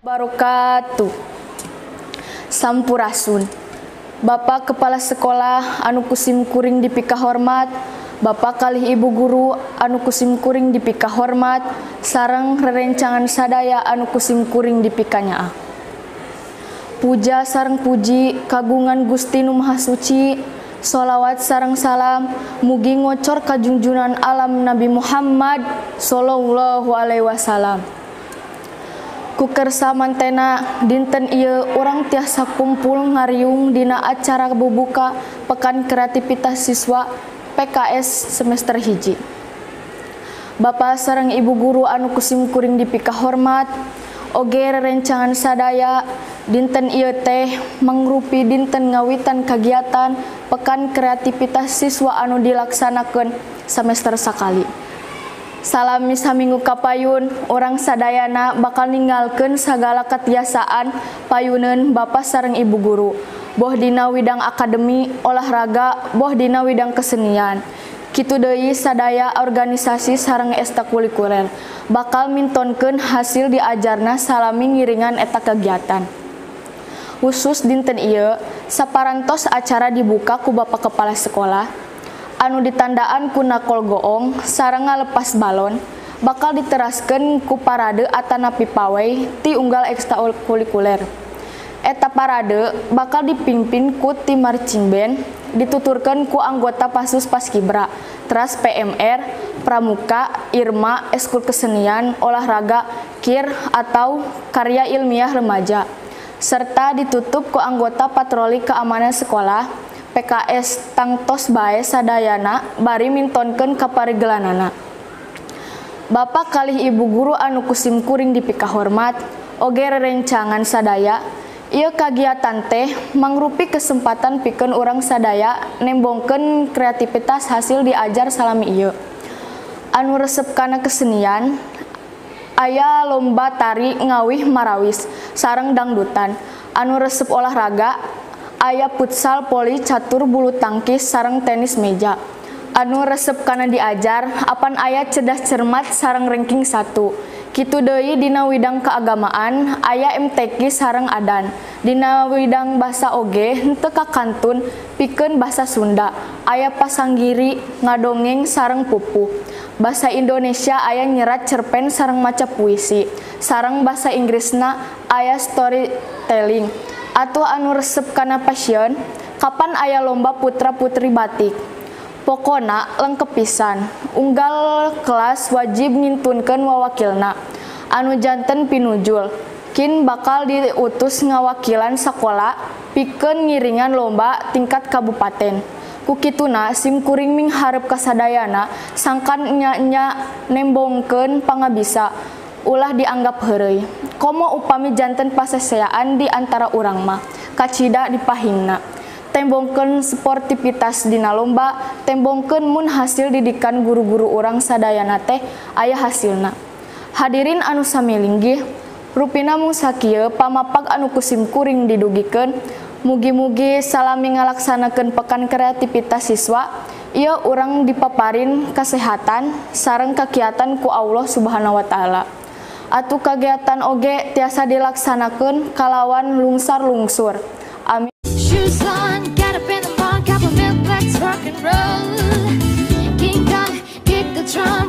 Wabarakatuh. Sampurasun. Bapak Kepala Sekolah anu kusim kuring dipikahormat, Bapak kalih Ibu Guru anu kusim kuring dipikahormat, sareng rerencangan sadaya anu kusim kuring dipikanyaah. Puja sareng puji kagungan Gusti Nu Maha Suci, sholawat sareng salam mugi ngocor kajunjunan alam Nabi Muhammad sallallahu alaihi wasallam. Ku kersa mantena dinten ieu urang tiasa kumpul ngariung dina acara bubuka Pekan Kreativitas Siswa PKS semester 1. Bapak sareng Ibu Guru anu kusim kuring dipikahormat, oge rerencangan sadaya dinten ieu teh mangrupi dinten ngawitan kagiatan Pekan Kreativitas Siswa anu dilaksanakeun semester sakali. Salami saminggu kapayun, orang sadayana bakal ninggalkeun sagala katiasaan payuneun Bapak sareng Ibu Guru. Boh dina widang akademi, olahraga, boh dina widang kesenian. Kitu deui sadaya organisasi sareng ekstrakurikuler bakal mintonkeun hasil diajarna salami ngiringan eta kegiatan. Khusus dinten ieu, saparantos acara dibuka ku Bapak Kepala Sekolah anu ditandaan ku nakol goong sareng ngalepas balon bakal diteraskeun ku parade atanapi pawai ti unggal ekstrakurikuler. Eta parade bakal dipimpin ku tim marching band, dituturkeun ku anggota Pasus Paskibra, teras PMR, Pramuka, Irma, eskul kesenian, olahraga, KIR atau karya ilmiah remaja, serta ditutup ku anggota patroli keamanan sekolah PKS tangtos bae sadayana bari mintonkeun kaparigelanana. Bapak kalih Ibu Guru anu kusim kuring dipikahormat, oge rerencangan sadaya, ieu kagiatan teh mangrupi kesempatan pikeun urang sadaya nembongkeun kreativitas hasil diajar salami ieu. Anu resep kana kesenian, aya lomba tari ngawih marawis sareng dangdutan. Anu resep olahraga, aya futsal, voli, catur, bulu tangkis sareng tenis meja. Anu resep kana diajar, apan aya cerdas cermat sareng ranking 1. Kitu deui dina widang keagamaan, aya MTQ sareng adan. Dina widang basa oge henteu kakantun pikeun basa Sunda, aya pasanggiri, ngadongeng sareng pupuh. Basa Indonesia aya nyerat cerpen sareng maca puisi. Sareng basa Inggrisna aya storytelling. Atuh anu resep kana passion, kapan aya lomba putra-putri batik. Pokona lengkep pisan, unggal kelas wajib ngintunkeun wawakilna. Anu janten pinujul, kin bakal diutus ngawakilan sakola pikeun ngiringan lomba tingkat kabupaten. Ku kituna sim kuring mingharep kasadayana sangkan nya-nya nembongkeun pangabisa, ulah dianggap heureuy. Komo upami janten paseseaan di antara urang mah, kacida dipahingna. Tembongkeun sportivitas dina lomba, tembongkeun mun hasil didikan guru-guru urang sadayana teh aya hasilna. Hadirin anu sami linggih, rupina mung sakieu pamapag anu kusim kuring didugikeun. Mugi-mugi salami ngalaksanakeun Pekan Kreativitas Siswa, ieu urang dipaparin kesehatan sareng kakiatan ku Allah Subhanahu wa taala. Atuh kagiatan oge tiasa dilaksanakeun kalawan lungsar-lungsur. Amin. Shoes on, get up in the morning, cup of milk, let's rock and roll. King Kong, kick the drum.